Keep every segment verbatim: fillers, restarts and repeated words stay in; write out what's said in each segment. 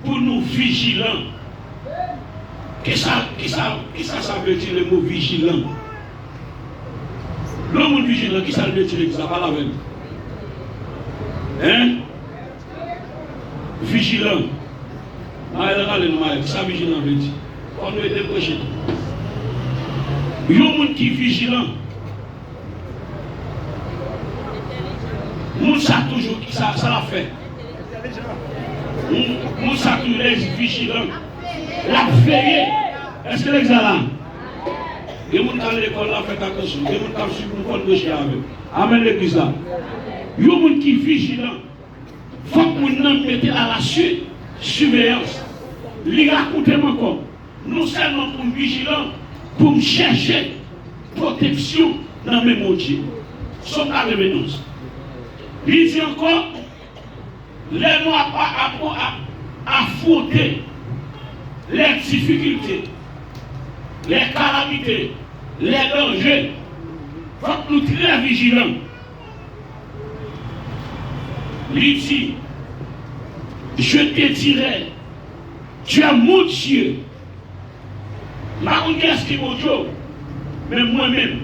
pou nou vijilan. Kisa, kisa, kisa sa vle di, le mo vijilan? Lè yon moun vijilan, kisa l vle di legliz la? Pale avè m. Hein? Vijilan. Mayèl, ale non, Mayèl. Kisa vijilan vle di? Fò nou ede m preche tou. Yon moun ki vijilan, moun sa toujou, sa, sa l ap fè. Moun, moun sa toujou lè vijilan. L ap veye. Èske legliz la la? Gen moun k al lekòl, l ap fè atansyon. Gen moun k ap swiv pou konn preche avè. Amèn, legliz la. Yon moun ki vijilan, fòk moun nan mete l a la siveyans. Li rakonte m ankò. Non sèlman pou m vijilan, pou m chèche pwoteksyon nan men Bondye. Sòm katrevennouz. Li di ankò, lè nou ap, ap, ap, ap afwonte lè difikilte, lè kalamite, lè danje, fòk nou trè vijilan. Li di, je te dirai, tu es mon Dieu. M pa konn kiyès ki Bondye w, men mwen menm,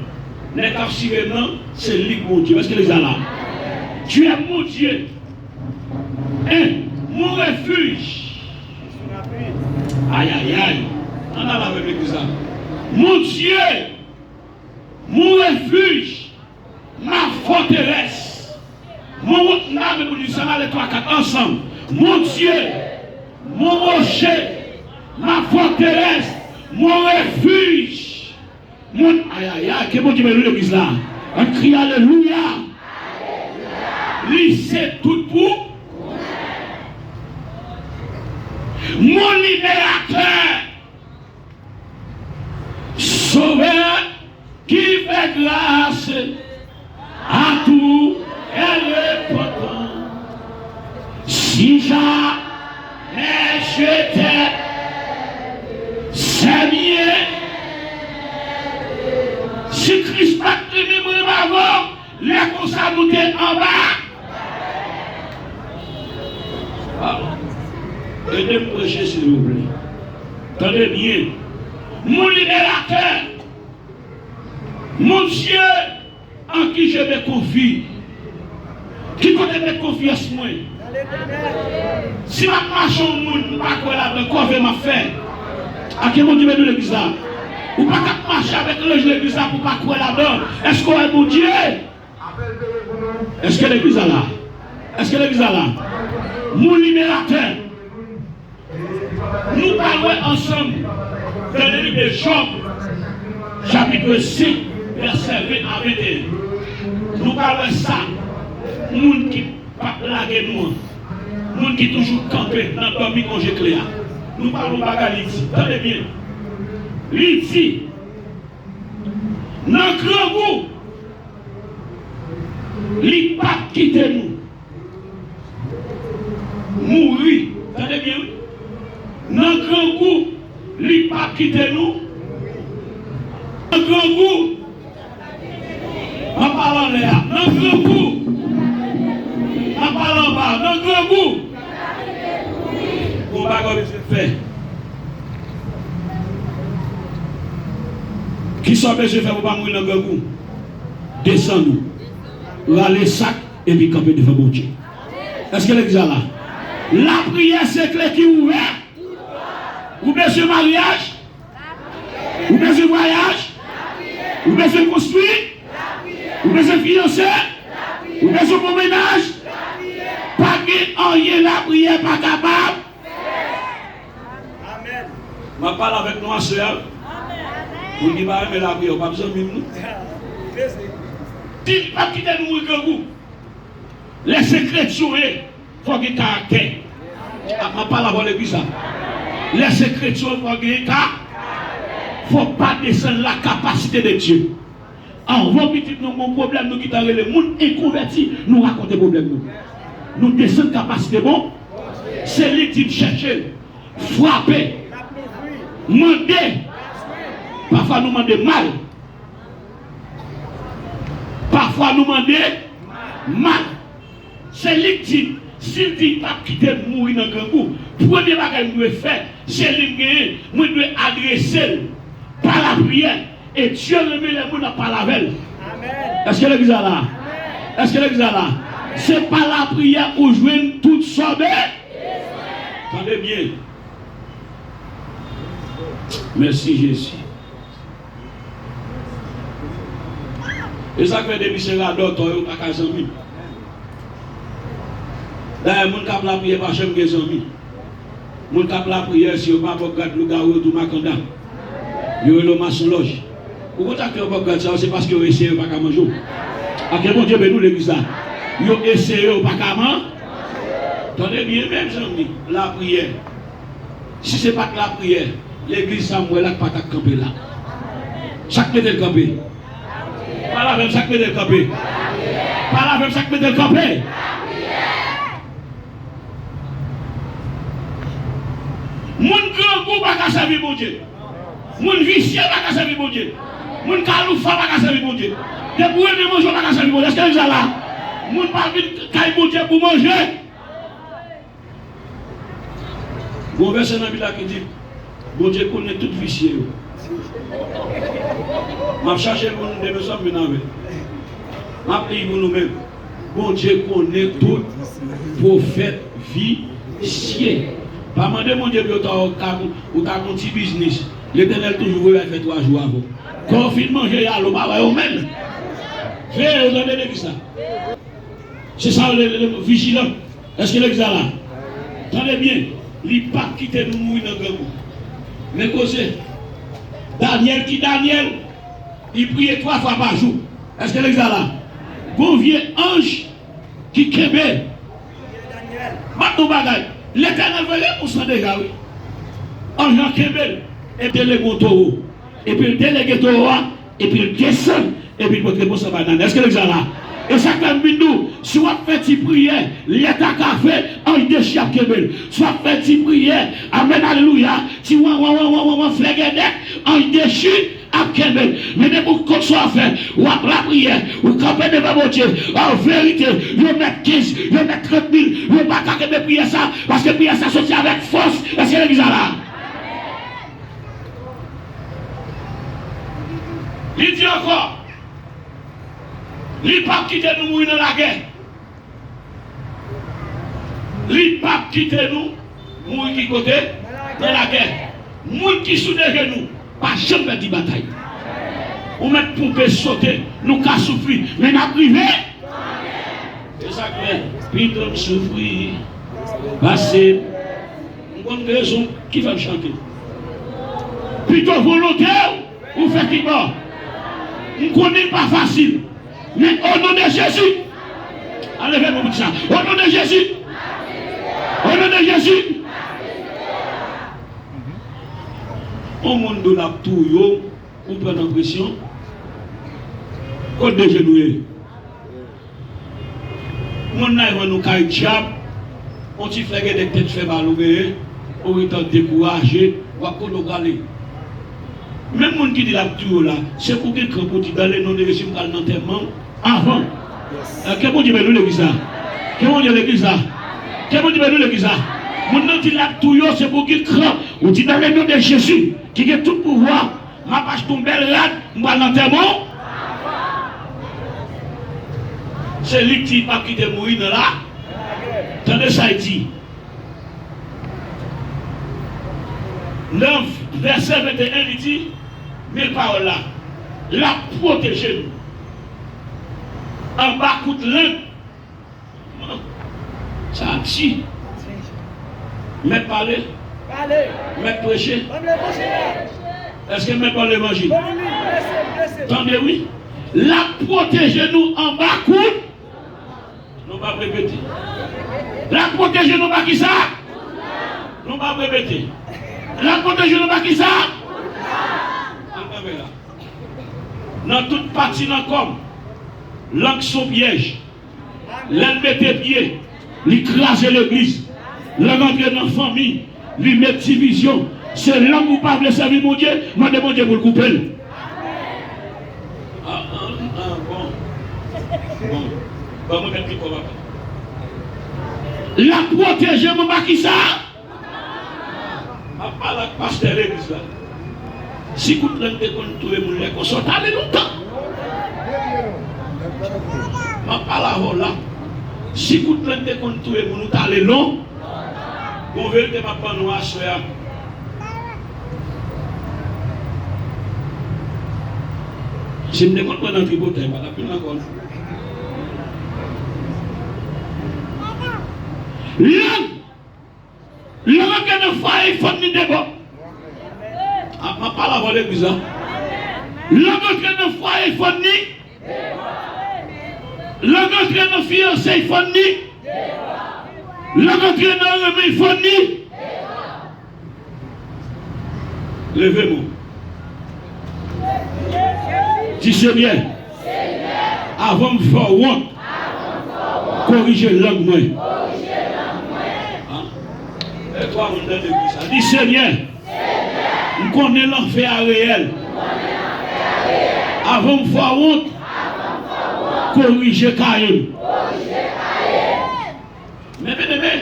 nèg k ap siveye m nan, se li k Bondye. Èske legliz la la? Tu es mon Dieu. Hein, mon refuge. Ay, ay, ay. Ann al avè m legliz la. Mon Dieu, mon refuge. Ma forteresse, mon, n a menm pou di sa, n ale twa, kat ansanm. Mon Dieu, mon rocher, ma forteresse, mon refuge. Mon, ay, ay, ay, ke Bondye beni legliz la. Ann kriye alelouya. Li se tout pou. Mon libérateur. Sauveur qui fait grâce à tout et repentant. Si jamais je t'ai, c'est bien. Si Kris pa t renmen mwen avan, lè konsa nou te anba. Ah. Ede m preche, silvouplè. Tande byen. Mon libérateur, mon Dieu, en qui je me confie. Ki kote m met konfyans mwen? Si m ap mache yon moun, m pa kwè ladan, kòve m ap fè. A ke Bondye beni legliz la. Ou pa ka ap mache avèk ranje legliz la pou w pa kwè ladan. Èske w wè Bondye? Èske legliz la la? Èske legliz la la? Mon libérateur. Nou pral wè ansanm nan le livre de Job, chapitre cinq, verset vingt à vingt et un. Nou pral wè sa, moun ki p ap lage nou an, moun ki toujou kanpe nan dòmi kon je klè a. Nou pral wè yon bagay li di. Tande byen. Li di, nan grangou, li p ap kite nou mouri. Tande byen, wi. Nan grangou, li p ap kite nou. Nan grangou, m ap pale anlè a. Nan grangou, m ap pale anba a. Nan grangou, gon bagay w bezwen fè. Kisa w bezwen fè pou w pa mouri nan grangou? Desann ou. Rale sak epi kanpe devan Bondye. Èske legliz la la? Lapriyè se kle ki ouvè. Ou bezwen maryaj? Ou bezwen vwayaj? Ou bezwen konstwi? Ou bezwen fiyanse? Ou bezwen bon mennaj? Pa gen anyen lapriyè pa kapab. Amèn. M ap pale avèk nou aswè a. Moun ki pa renmen lapriyè, ou p ap zanmi m, non. Di, l p ap kite nou mouri grangou. Lè se kretyen w ye, fò w gen karaktè. A, m ap pale avè w legliz la. Lè se kretyen w ye, fò w gen ka-, fò w pa desann la capacité de Dieu. Anvan pitit nou gon pwoblèm, nou gentan rele moun enkonvèti, nou rakonte pwoblèm nou. Nou desann kapasite bon. Se li ki di m chèche, frape, mande. Pafwa nou mande mal. Pafwa nou mande mal. Se li ki di, Si l di l p ap kite m mouri nan grangou, premye bagay m dwe fè, se li m genyen, mwen dwe adrese l pa lapriyè. E Dye renmen lè moun ap pale avè l. Èske legliz la la? Èske legliz la la? Se pa lapriyè ou jwenn tout sa w be-, tande byen. Mèsi Jezi. E sa k fè depi se radòtò yo pa ka zanmi. Dayè, moun k ap lapriyè pa janm gen zanmi. Moun k ap lapriyè, si yo pa ba w grad lougawou, yo di w makanda. Yo rele w masonlòj. Ou konn sa k fè yo ba w grad sa yo, se paske yo eseye, yo pa ka manje w. Ake Bondye beni w legliz la. Yo eseye, yo pa ka man-, tande byen, menm zanmi, lapriyè. Si se pa t lapriyè, legliz sa m wè la pa t ap kanpe la. Sa k mete l kanpe? Pale avè m, sa k mete l kanpe? Pale avè m, sa k mete l kanpe? Moun grangou pa ka sèvi Bondye. Moun visye pa ka sèvi Bondye. Moun kaloufa pa ka sèvi Bondye. Depi w renmen manje, w pa ka sèvi Bondye. Èske legliz la la? Moun pa vin kay Bondye pou manje. Gon vèsè nan Bib la ki di, Bondye konnen tout visye yo. M ap chache l pou nou demen swa m vin avè l. M ap li pou nou menm. Bondye konnen tout pwofèt visye. Pa mande Bondye pou yo ta, ou ta, ou ta gon ti biznis. Letènèl toujou voye al fè twa jou avè w. Kò w fin manje, y ale, ou pa wè yo menm. Veye yo, tande legliz la. Se sa yo rele vijilan. Èske legliz la la? Tande byen, li p ap kite nou mouri nan grangou. Men koze, Danyèl ki Danyèl, li priye twa fwa pa jou. Èske legliz la la? Gon vye anj ki kenbe. M ap di w bagay, Letènèl voye repons lan deja, wi. Anj lan kenbe l, epi delege yon towo. Epi l delege towo a, epi l desann, epi l pote repons lan bay Danyèl. Èske legliz la la? E sa k fè m vin di w, si w ap fè ti priyè, lè ta kafe, anj dechi ap kenbe l. Si w ap fè ti priyè, amèn, alelouya, ti wan, wan, wan, flègèdèk, anj dechi ap kenbe l. Men depi w konn sa w ap fè, w ap lapriyè, ou kanpe devan Bondye, an verite, yo mèt kenz, yo mèt trant mil, yo pa ka kenbe priyè sa, paske priyè sa soti avèk fòs. Èske legliz la la? Li di ankò, li p ap kite nou mouri nan lagè. Li p ap kite nou mouri ki kote? Nan lagè. Moun ki sou de jenou, pa janm pèdi batay. Ou mèt ponpe, sote, nou ka soufri, men n ap rive. E sa k fè, pito m soufri, pase m konn rezon ki fè m chante. Pito volonte w, ou fè ki bò. M konnen l pa fasil, men o non de Jezi, a leve men w pou di sa. O non de Jezi. O non de Jezi. On moun di w l ap touye w, ou pran nan presyon. Kot de jenou ye? Moun nan jwenn ou kay dyab, on ti flègèdèk tèt fè mal ou genyen, ou gentan dekouraje, w ap kote w prale. Menm moun ki di l ap touye w la, se pou gen kran pou di, dans le nom de Jésus, m pral nan antèman w avan. Eh, ke Bondye beni w legliz la. Ke Bondye legliz la. Ke Bondye beni w legliz la. Moun nan di l ap touye w, se pou gen kran. Ou di, dans le nom de Jésus, ki gen tout pouvwa, m ap achte yon bèl rad, m pral nan antèman w. Se li k di l p ap kite mouri nan la. Tande sa l di. Nan vèsè venteyen, li di, men pawòl la, l ap pwoteje nou anba kout lang. Sa di. Mèt pale. Pale. Mèt preche. Ban m levanjil. Èske mèt ba w levanjil? Ban m li. Prese, prese. Tande wi. L ap pwoteje nou anba kout. Nou p ap repete. L ap pwoteje nou anba kisa? Nou p ap repete. L ap pwoteje nou anba kisa? Ann kanpe la. Nan tout pati nan kò m, lang se yon pyèj. Lè l mete pye, li kraze legliz. Lang antre nan fanmi, li met divizyon. Se lang ou pa vle sèvi Bondye, mande Bondye pou l koupe l. Ah, ah, ah, bon. Bon. Ban mwen met mikwo, papa. L ap pwoteje m anba kisa? M ap pale ak pastè legliz la. Si kout lang te konn touye moun lè konsa, w t ale lontan. M ap pale avè w la. Si kout lang te konn touye moun, ou t ale lon. Bon verite m ap ban nou aswè a. Si m te konn pran nan tripotay, m pa t ap vin ankò non. Lang! Lang antre nan fwaye, fann li debò. A, m ap pale avè w legliz la. Lang antre nan fwaye, fann li. Lang antre nan fiyanse, fann li. Lang antre nan renmen, fann li. Leve men w. Di, Senyè, avan m fè w wont, korije lang mwen. An? E twa moun nan legliz la. Di, Senyè, m konnen lanfè a reyèl. Avan m fè w wont, korije kaye m. Men byeneme,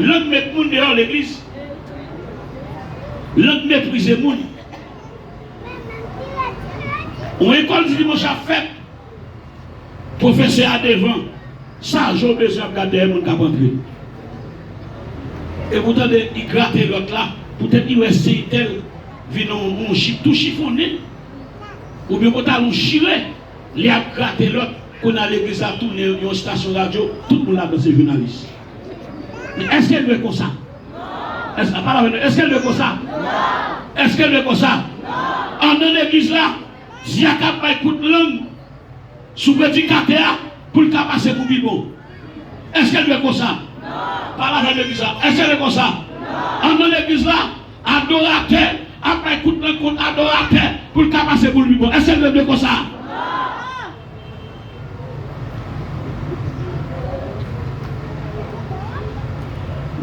lang met moun deyò legliz. Lang meprize moun. Yon lekòl di dimanch ap fèt. Pwofesè a devan. Sa je w bezwen ap gade dèyè moun k ap antre. Epi w tande li grate lòt la. Poutèt li wè se tèl vin yon, yon jip tou chifonnen. Oubyen pantalon chire. Li ap grate lòt, kounye a legliz la tounen yon estasyon radyo, tout moun ladan se jounalis. Men èske l dwe konsa? Èske, pale avè nou, èske l dwe konsa? Èske l dwe konsa? Anndan legliz la, dyak ap bay kout lang sou predikatè a pou l ka pase pou pi bon. Èske l dwe konsa? Pale avè legliz la. Èske l dwe konsa? Anndan legliz la, adoratè ap bay kout lang kont adoratè pou l ka pase pou l pi bon. Èske l dwe, dwe konsa?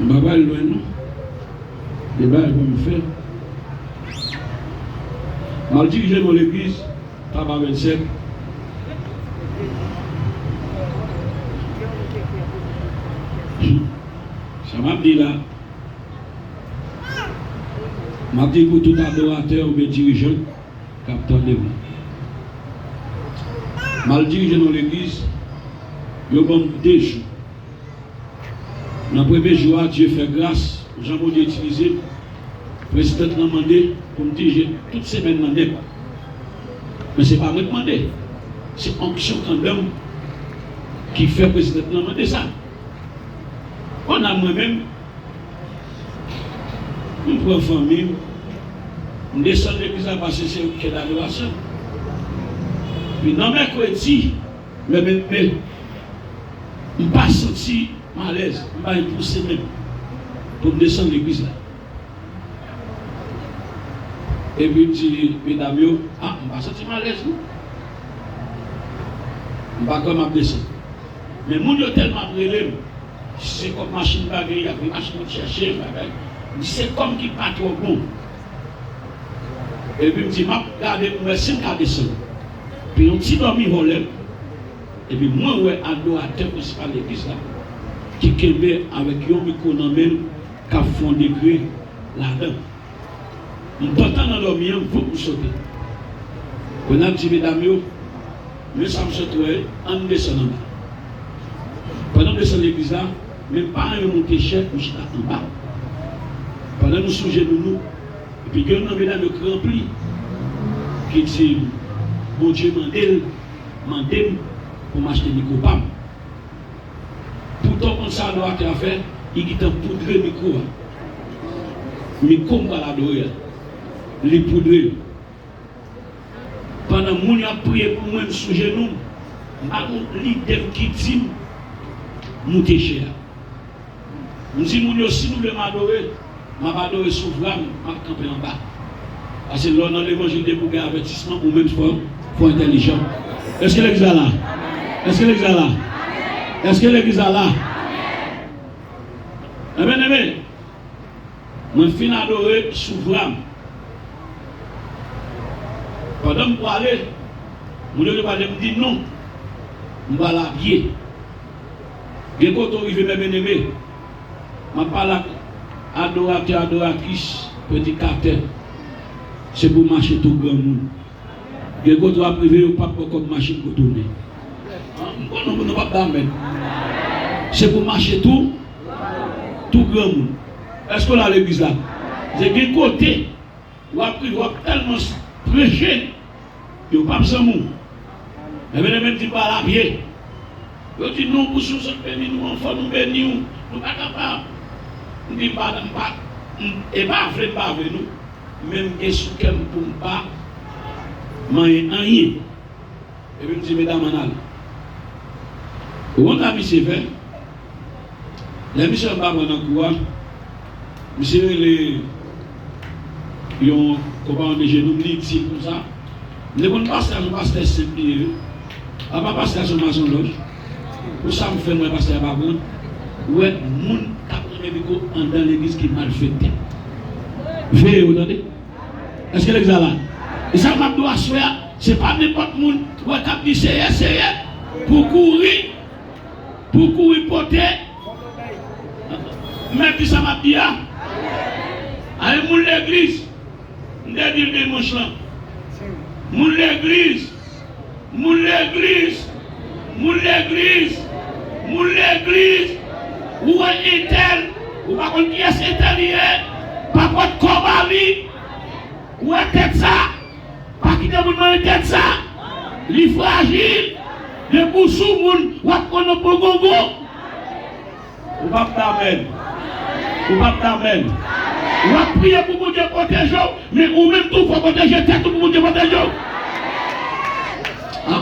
M pa pral lwen non. Deba pou m fè. M al dirije nan legliz. Papa vennsenk. Sa m ap di la, m ap di pou tout adoratè oubyen dirijan k ap tande m. M al dirije nan legliz, yo ban m de jou. Nan premye jou a, Dye fè gras, jan Bondye itilize m, prezidant lan mande pou m dirije tout semèn nan nèt. Men se pa mwen k mande, se onksyon kandanm ki fè prezidant lan mande sa. Kounye a mwen menm, m pran fanmi m, m desann legliz la paske se yon kè dadorasyon. Epi nan mèkredi, lè m leve, m pa santi m alèz, m pa gen pouse menm pou m desann legliz la. Epi m di medam yo, a, m pa santi m alèz non. M pa kwè m ap desann. Men moun yo tèlman ap rele m, si se kòb machin m pa gen, y ap gen machin pou chèche, bagay. M di se kò m ki pa twò bon. Epi m di m ap gade pou m wè si m ka desann. Epi yon ti dòmi vòlè m. Epi mwen wè adoratè prensipal legliz la ki kenbe avèk yon mikwo nan men l k ap fè yon degre ladan. M pantan nan dòmi an, voup m sote. Kounye a m di medam yo, men sa m sot wè, ann desann anba. Pandan m desann legliz la, men m pa renmen monte chè pou chita anba. Pandan nou sou jenou nou, epi gen youn nan medam yo k ranpli, ki di m, Bondye mande l, mande m pou m achte mikwo pa m. Poutan w konn sa adoratè a fè, li gentan poudre mikwo a. Mikwo m pral adore a, li poudre l. Pandan moun yo ap priye pou mwen, m sou jenou m, m pa gen lidè m ki di m moute chè a. M di moun yo, si nou vle m adore, m ap adore sou vra m, m ap kanpe anba. Paske lè w nan levanjil, depi w gen avètisman, ou menm fò, fò entèlijan. Èske legliz la la? Èske legliz la la? Èske legliz la la? Ebyen, ebyen, mwen fin adore sou vra m. Pandan m prale, moun yo te pale, m di non, m pral abiye. Gen kote w rive, mè byeneme. M ap pale ak adoratè, adoratris, predikatè. Se pou w mache tou granmoun. Gen kote w ap rive, yo p ap ba w kòb machin pou w tounen. An, m konnen nou p ap damèn. Se pou w mache tou, tou granmoun. Èske w la legliz la? Se gen kote w ap rive, w ap tèlman preche, yo p ap zanmi w. Mè byeneme, m di m pral apye. Yo di non, pou si w sot beni nou, anfò nou beni w, nou pa kapab. M di m pa, m pa, m, e pa vle m pa vle non. Men m gen sou kè m pou m pa manyen anyen. Epi m di medam ann ale. Ou konn sa misye fè? Lè misye anba pran nan kou a, misye rele yon konpayon de jenou, m di di l konsa. M te konn pastè a, se yon pastè senp li ye wi. Apa pastè a se yon masonlòj. Pou sa m fè m wè pastè a pa pran. Ou wè moun k ap renmen mikwo anndan legliz ki malfektè. Veye yo tande. Èske legliz la la? E sa m ap di w aswè a, se pa nenpòt moun ou wè k ap di Seyè, Seyè, pou kouri, pou kouri pote. Mèt di sa m ap di a. Ay, moun legliz. M te di l dimanch lan. Moun legliz. Moun legliz. Moun legliz. Moun legliz. Ou wè entèl. Ou pa konn kiyès entèl li ye. Pa pot kò ba li. Ou wè tèt sa. Pa kite moun manje tèt sa. Li frajil. Depi w sou moun, w ap pran nan pongongo. Ou p ap damèn. Ou p ap damèn. W ap priye pou Bondye pwoteje w, men ou menm tou fò w pwoteje tèt ou pou Bondye pwoteje w. An?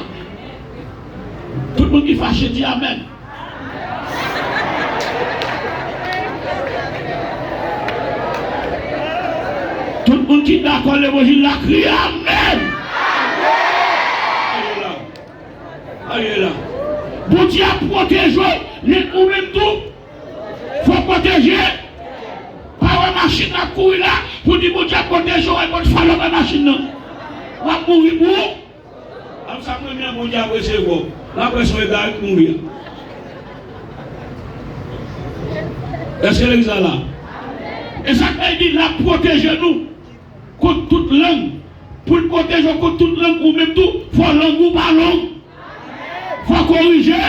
Tout moun ki fache di amèn. Tout moun ki dakò levanjil la, kriye amèn. Aye la. Aye la. Bondye ap pwoteje w, men ou menm tou, fò w pwoteje. Pa wè machin ap kouri la, pou di Bondye ap pwoteje w, epi w fè lòt machin nan. W ap mouri pou ou. Ap sa mwen menm Bondye ap resevwa w. L ap wè se yon egare k mouri a. Èske legliz la la? E sa k fè l di l ap pwoteje nou kont tout lang. Pou l pwoteje w kont tout lang, ou menm tou, fò lang ou pa long. Fò korije.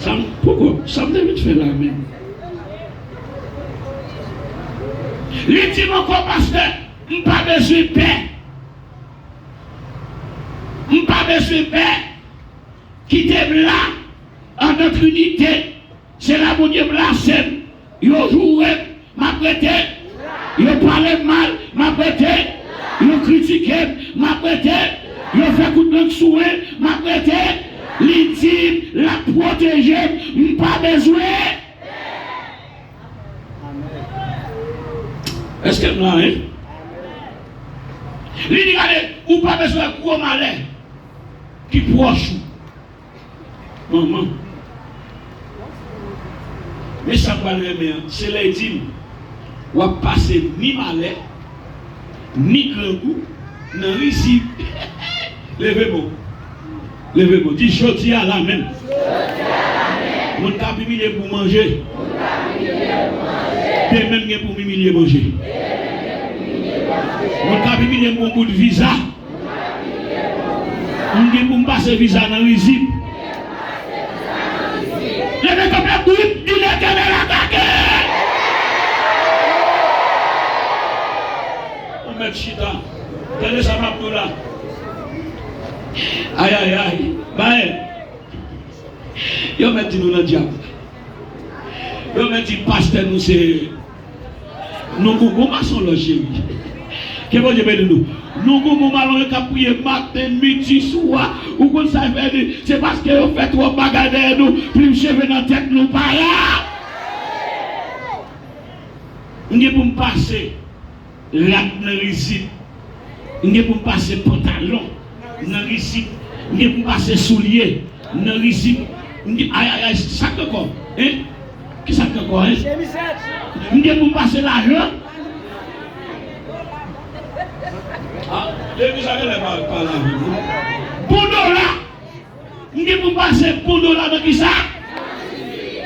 Sa m, poko, sa m te vin fè la menm. Li di m ankò, pastè, m pa bezwen pè. M pa bezwen pè. Kite m la, andan Trinite. Se la Bondye plase m. Yo joure m, m ap rete. Yo pale m mal, m ap rete. Yo kritike m, m ap rete. Yo fè kout lang sou mwen, m ap rete. Li di m l ap pwoteje m, m pa bezwen. Èske m la, en? Li di, gade, ou pa bezwen gwo malè ki pwòch ou. Manman. Men sa m pral renmen an, se lè l di m, w ap pase ni malè, ni grangou nan rizib. Leve men w. Leve men w. Di, jodi a la menm. Moun k ap imilye m pou manje. Demen m gen pou m imilye manje. Moun k ap imilye m pou yon bout viza. M gen pou m pase viza nan rizib. Leve kanpe ap di, di Letènèl atake! Ou mèt chita. Tande sa m ap di w la. Ay, ay, ay. Bay. Yo mèt di nou nan dyab. Yo mèt di pastè nou se, nou gongon masonlòj cheri. Ke Bondye beni nou. Nou gongon malonje k ap priye maten, midi, swa. Ou konn sa fè di, se paske yo fè twòp bagay dèyè nou, plim cheve nan tèt nou pa la. M gen pou m pase rad nan rizib. M gen pou m pase pantalon nan rizib. M gen pou m pase soulye nan rizib. M gen, ay, ay, ay, sa k ankò? Hein? Ki sa k ankò, hein? M gen pou m pase lajan. Ah, legliz la genlè pa, pa lajan, non? Bon dola. M gen pou m pase bon do la nan kisa?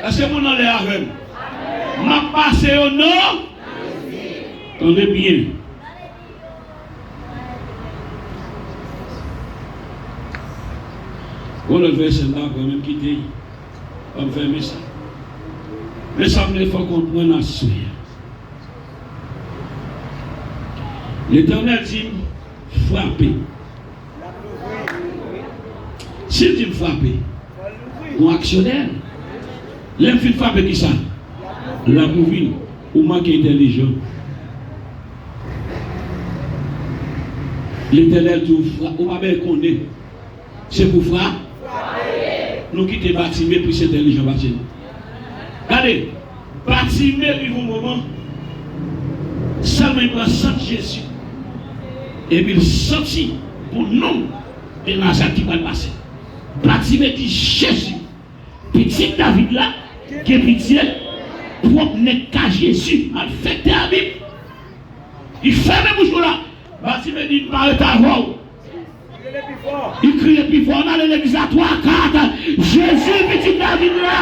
Èske moun anlè avè m? M ap pase yo nan. Tande byen. Gon lòt vèsè m pa pran menm, kite l. Ban m fèmen sa. Men sa m vle fè w konprann aswè a. Letènèl di m, frape. Si l di m frape, gon aksyon dèyè l. Lè m fin frape, kisa? L ap ouvri l. Ou manke entèlijan. Letènèl di w, fra-, ou pa bezwen konnen. Se pou fra-, nou kite Batime plis entèlijan pase nou. Gade, Batime rive yon moman, sèlman li pran sant Jezi, epi l santi pou nonm de Nazarèt ki pral pase. Batime di, Jezi, pitit David la, gen pitye, pwòp nèg ka Jezi, malfektè a Bib. Li fèmen bouch moun la. Batime di, m pa ret avè w. Li kriye pi fò, n ale legliz la twa, kat. Jezi, pitit David la.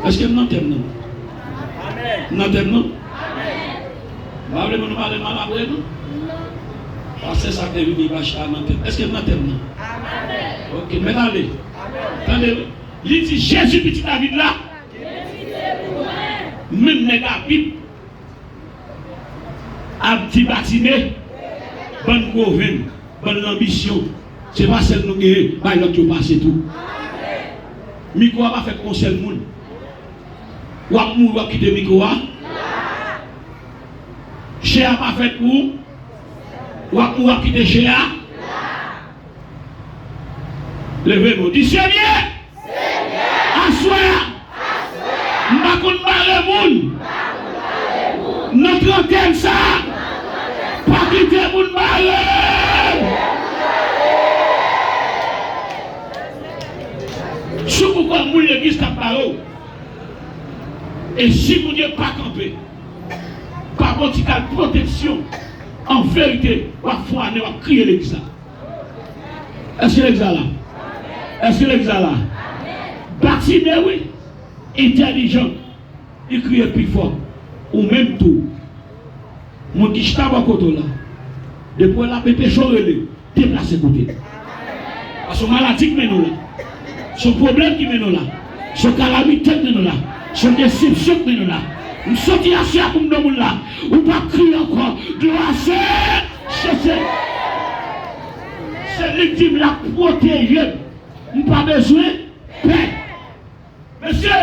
Èske m nan tèm nan? M nan tèm nan? M pa vle pou nou pale mal apre, non? Pastè sa te vini, pa chita nan tèm. Èske m nan tèm nan? Ok, mèt ale. Tande, wi. Li di, Jezi, pitit David la. Menm nèg a Bib ap di Batime, bann gwo venn, bann lanbisyon, se pa sèl nou genyen, bay lòt yo pase tou. Mikwo a pa fèt pou yon sèl moun. W ap mouri, w ap kite mikwo a. Chè a pa fèt pou ou. W ap mouri, w ap kite chè a. Leve men w, di, Senyè, aswè a, m pa konn bare moun. Nan trantèn sa a, pa kite moun bare m. Si w poko moun legliz k ap bare w, e si Bondye pa kanpe, pa ba w ti kal pwoteksyon, an verite, w ap fwannen, w ap kriye legliz la. Èske legliz la la? Èske legliz la la? Batime, wi, entèlijan, li kriye pi fò. Ou menm tou, moun ki chita bò kote w la, depi w wè l ap enpeche w rele, deplase kote l. Paske se yon maladi k mennen w la. Se yon pwoblèm ki mennen w la. Se yon kalamite k mennen w la. Se yon desepsyon k mennen w la. M soti aswè a pou m di yon moun la, ou p ap kriye ankò. Dlo a se Chèche. Se li k di m l ap pwoteje m. M pa bezwen pè. Mesye,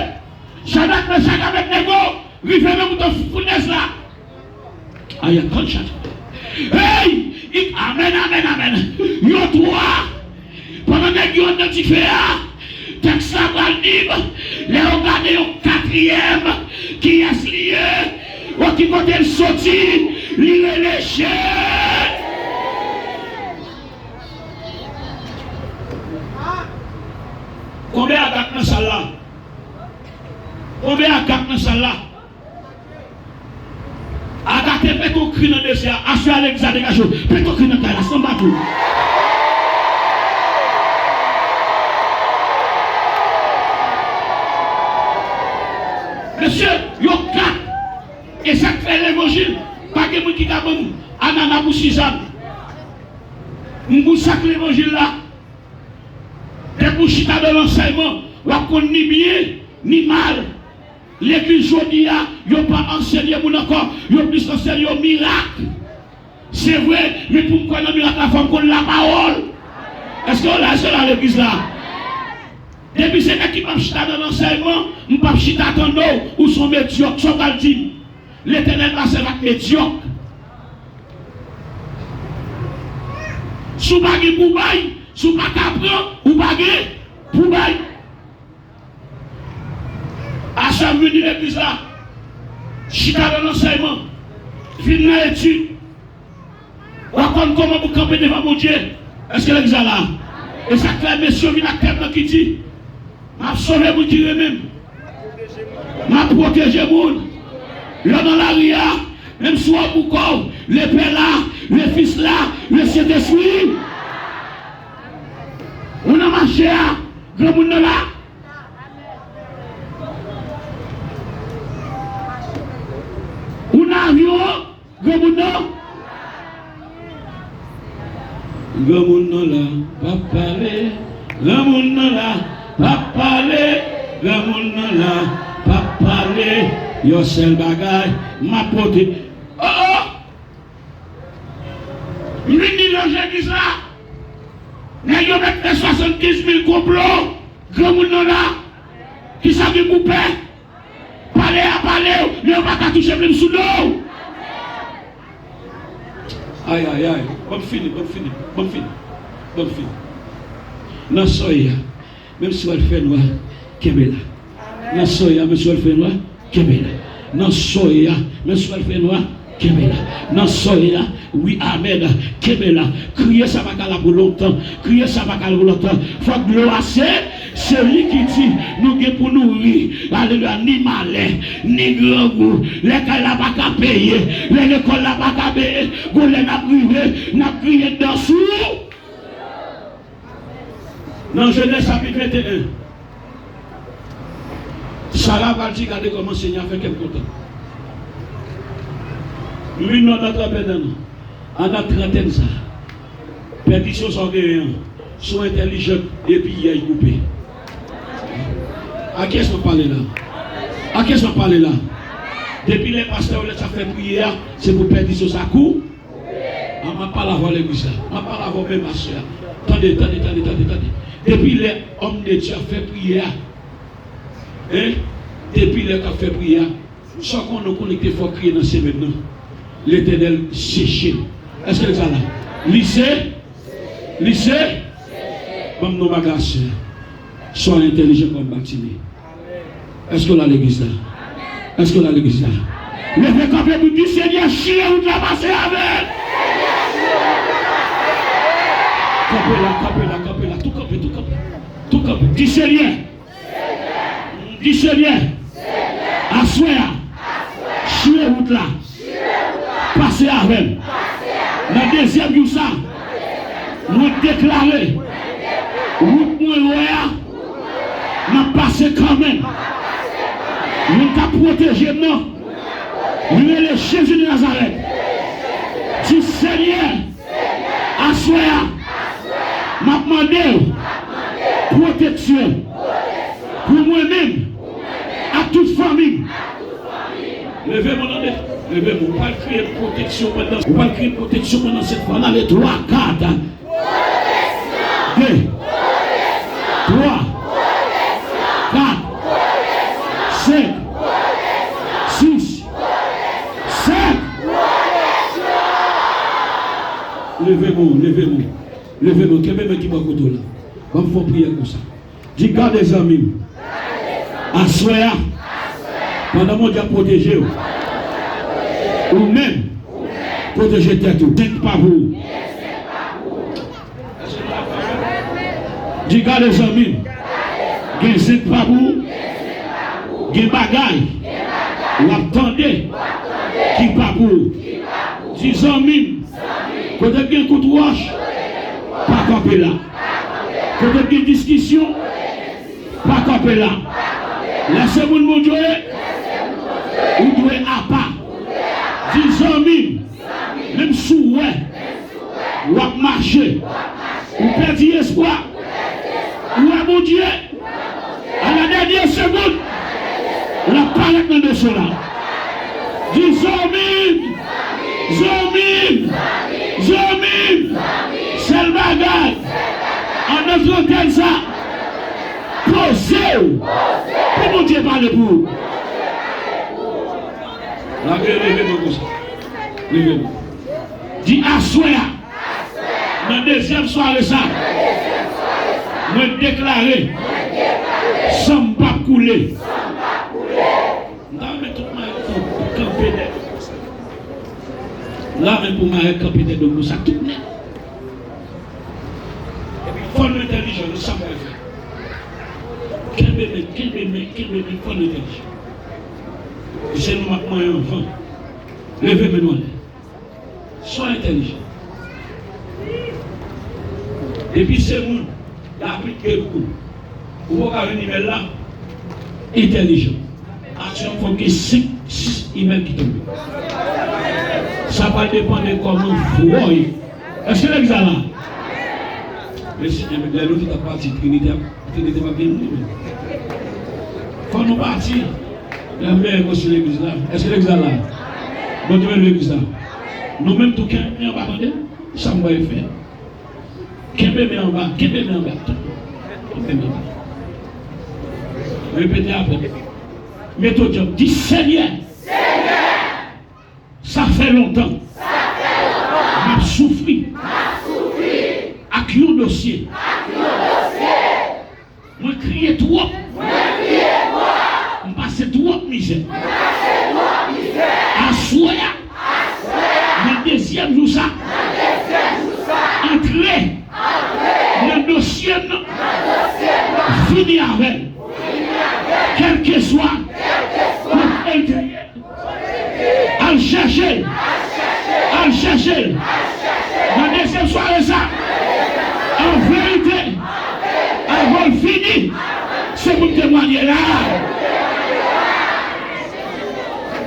Chadrak, Mechak, Abèdnego rive menm bouton founèz la. Aya, kòn Chadrak. Hey! I-, amèn, amèn, amèn. Yo twa, pandan nèg yo anndan dife a, tèks la pral di m, lè yo gade yon katriyèm, kiyès li ye? Bon, ki kote l soti? Li rele Jezi. Konbyen Agag nan sal la? Konbyen Agag nan sal la? Agag te pete yon kri nan dezè a. Aswè a legliz la degaje w. Pete yon kri nan kay la, sanba tou. Mesye, yo kat. E sa k fè levanjil, pa gen moun ki ka ban m anana pou Sizàn. M gon sak levanjil la. Depi w chita nan lansèyman, w ap konn ni byen, ni mal. Legliz jodi a, yo pa anseye moun ankò, yo plis anseye yo mirak. Se vre, men pou m kwè nan mirak la, fò m konn lapawòl. Èske w la, èske w la legliz la? Depi se nèg ki p ap chita nan ansèyman, m p ap chita tande w, ou se yon medyòk, sa w pral di m? Letènèl pa sèvi ak medyòk. Si w pa gen pou bay, si w pa ka pran, ou pa gen pou bay. Aswè m vini legliz la, chita nan ansèyman, vin nan etid. W ap konn kòman pou kanpe devan Bondye. Èske legliz la la? E sa k fè mesye yo vin ak tèm nan ki di, m ap sove moun ki renmen m. M ap pwoteje moun. Lè w nan lari a, menm si w ap bouke w, lepè la, Le Fils la, le Saint-Esprit. Ou nan mache a, granmoun nan la. Ou nan avyon an, granmoun nan. Granmoun nan la, p ap pale. Granmoun nan la, p ap pale. Granmoun nan la, p ap pale. Yon sèl bagay, m ap pote. Oh, oh! M vin di lòt legliz la, nèg yo mèt fè swasannkenz mil konplo, granmoun nan la, kisa gen pou pè? Pale a pale w, men yo pa ka touche menm sou do w. Ay, ay, ay, ban m fini, ban m fini, ban m fini, ban m fini. Nan sòy a, Menm si w al fè nwa, kenbe la. Nan sòy a, menm si w al fè nwa, kenbe la. Nan sòy a, menm si w al fè nwa, kenbe la. Nan sòy a, wi, amèn, kenbe la. Kriye sa pa ka la pou lontan. Kriye sa pa ka la pou lontan. Fòk dlo a se, se li ki di nou gen pou nou ri. Alelouya, ni malè, ni grangou. Lè kay la pa ka peye, lè lekòl la pa ka peye, gon lè n ap rive, n ap griyen dan sou. Nan Jenèz chapit venteyen, Sara pral di, gade kòman Senyè a fè kè m kontan. M vin wè nan trannteyen an, anndan trantèn sa, pèdisyon sa w genyen an, si w entèlijan epi yèy koupe. A kiyès m ap pale la? A kiyès m ap pale la? Depi lè pastè Rolens ap fè priyè a, se pou pèdisyon sa kou. A, m ap pale avè w legliz la. M ap pale avè w menm aswè a. Tande, tande, tande, tande, tande. Depi lè òm de Dye ap fè priyè a, en, depi lè k ap fè priyè a, sa w konnen, w konnen te fò kriye nan semèn nan. Letènèl seche l. Èske l sa la? Li se, li se, ban m non bagay aswè a. Swa entèlijan kòm Batime. Èske w la legliz la? Èske w la legliz la? Leve kanpe pou di, Senyè, chire wout la, pase avè m. Kanpe la, kanpe la, kanpe la, tou kanpe, tou kanpe, tou kanpe. Di, Senyè, di, Senyè, aswè a, chire wout la. Pase avè m. Nan dezyèm jou sa, mwen deklare, wout mwen wè a, m ap pase kanmenm. Moun k ap pwoteje m nan, li rele Jezi de Nazarèt. Di, Senyè, aswè a, m ap mande w pwoteksyon pou mwen menm ak tout fanmi m. Leve men w, tande. Leve men w. Ou pral kriye pwoteksyon pandan, ou pral kriye pwoteksyon pandan sèt fwa. Ann ale, twa, kat. De. Twa. Kat. Senk. Sis. Sèt. Leve men w, leve men w. Leve men w. Kenbe men ki bò kote w la. Ban m fè yon priyè konsa. Di, gade zanmi m. Aswè a, pandan Bondye ap pwoteje w, ou menm, pwoteje tèt ou. Zenk pa pou ou. Di, gade zanmi m. Gen zenk pa pou ou. Gen bagay w ap tande ki pa pou ou. Di, zanmi m, kote k gen kout wòch, pa kanpe la. Kote k gen diskisyon, pa kanpe la. Lè se moun Bondye w ye, ou dwe apa. Di, zanmi m, menm si w wè w ap mache, ou pèdi espwa, ou wè Bondye, a la dènyè segonn, l ap parèt nan dosye w la. Di, zanmi m, zanmi m, zanmi m, sèl bagay anndan trantèn sa, poze w pou Bondye pale pou ou. Lage, leve men w konsa. Leve men w. Di, aswè a, nan dezyèm sware sa, mwen deklare, san m p ap koule. M ta renmen tout mayòl kanpe dèyè konsa. Lave pou mayòl kanpe dèyè konsa, tout nèt. Epi fò nou entèlijan nan sa m pral fè. Kenbe men, kenbe men, kenbe men, fò nou entèlijan. Se nou m ap manyen anvan. Leve men nou anlè. Swa entèlijan. Depi se moun, y ap aplike pou ou. Ou poko ka jwenn imèl la entèlijan. Aksyon fòk gen senk, sis imèl ki tonbe. Sa pral depann de kòman vwa w ye. Èske legliz la la? Mesye, lè nou tout ap pati, Trinite ap, Trinite p ap vin, non. Fò nou pati. Lè m bèl konstwi legliz la. Èske legliz la la? Bondye beni legliz la. Nou menm tou kenbe anba, tande. Sa m bay fè. Kenbe men anba, kenbe men anba. Kenbe men anba. Repete apre. Mete w djanm. Di, Senyè, sa fè lontan m ap soufri ak yon dosye. Mwen kriye twòp. Mwen kriye twòp. M pase twòp mizè. Mwen pase twòp mizè. Aswè a. Aswè a. Nan dezyèm jou sa. Nan dezyèm jou sa. Antre. Antre. Nan dosye m nan. Nan dosye m nan. Fini avè l. Fini avè l. Kèlkeswa. Kèlkeswa. Kote l te ye. Al chèche l. Al chèche l. Nan dezyèm sware sa, an verite, avan l fini, se pou m temwaye la.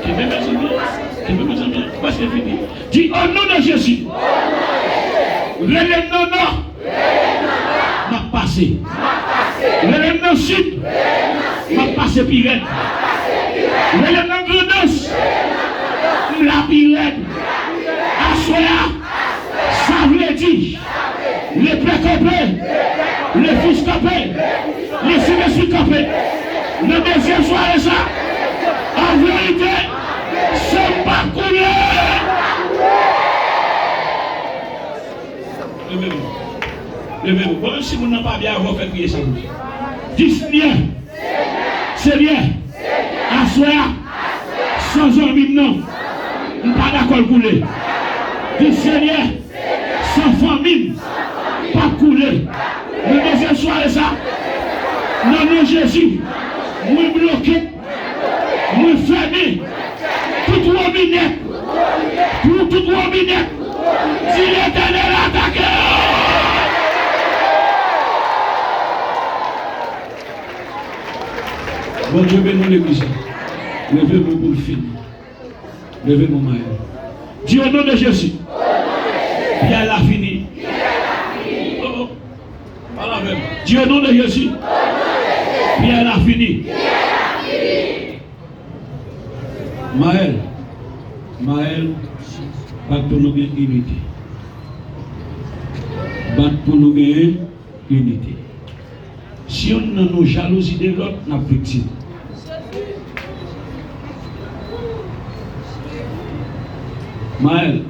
Kenbe, mezanmi. Kenbe, mezanmi. Prèske fini. Di, o non de Jezi. Rele m non, non. M ap pase. Rele m nan sid. M ap pase pi rèd. Rele m nan Grandans. M la pi rèd. Aswè a, sa vle di, lepè kanpe, lefis kanpe, lesentespri kanpe. Nan dezyèm sware sa, an verite, san m p ap koule. Leve nou. Leve nou. Bon, menm si moun nan pa byen, avan w fè kriye sa pou li. Di, Senyè. Senyè. Aswè a. San zanmi m nan. M pa dakò l koule. Di, Senyè. San fanmi m. P ap koule. Nan dezyèm sware sa. Nan non Jezi. Mwen bloke. Mwen fèmen tout wobinè, pou tout wobinè, di Letènèl atake yo. Bondye beni legliz la. Leve men w pou l fini. Leve men w, Maël. Di, o non de Jezi. Pyès la fini. Oh, oh. Pale avè m. Di, o non de Jezi. Pyès la fini. Maël. Maël. Bat pou nou gen inite. Bat pou nou gen inite. Si youn nan nou jalouzi de lòt, n ap viktim. Maël,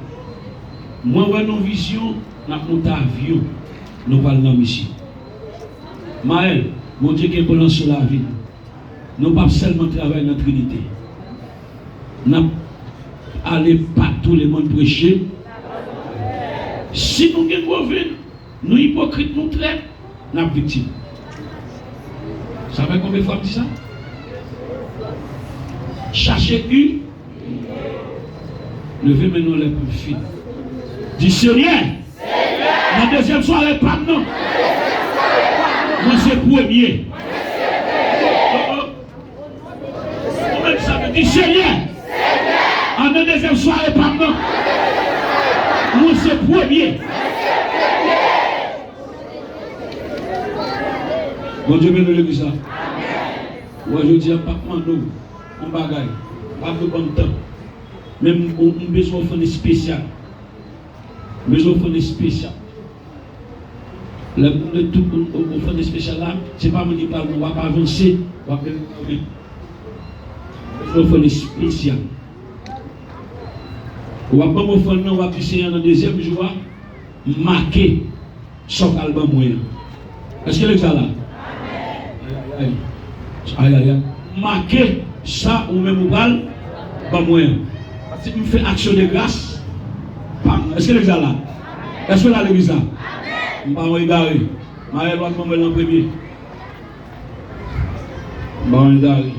mwen wè nan vizyon, n ap monte avyon, nou pral nan misyon. Maël, Bondye gen plan sou lavi nou. Nou p ap sèlman travay nan Trinite. N ap ale patou lemonn preche. Si nou gen gwo venn, nou ipokrit, nou trèt, n ap viktim. Sa fè konbyen fwa m di sa? Chache u. Leve men nou lè pou m fini. Di, Senyè, nan dezyèm sware pa m nan, mwen se premye. Oh, oh. Ou menm sa vle di, Senyè, an nan dezyèm sware pa m nan, mwen se premye. Bondye beni legliz la. Wè, jodi a, m p ap mande w yon bagay. M p ap ban m tan. Men m, m bezwen ofrann espesyal. M bezwen ofrann espesyal. Lè m mande tout moun o-, ofrann espesyal la, se pa moun ki pral, w ap avanse, w ap leve kanmenm. Ofrann espesyal. W ap ban m ofrann nan, w ap di, Senyè, nan dezyèm jou a, m make sa w pral ban mwen an. Èske legliz la la? Ay, ay, ay. Ay, ay, ay. Make sa ou menm ou pral ban mwen an. Pase m fè aksyon de gras pa m. Èske legliz la la? Èske w la legliz la? M pa yon egare. Maël, w ap ban mwen l an premye. M pa yon egare.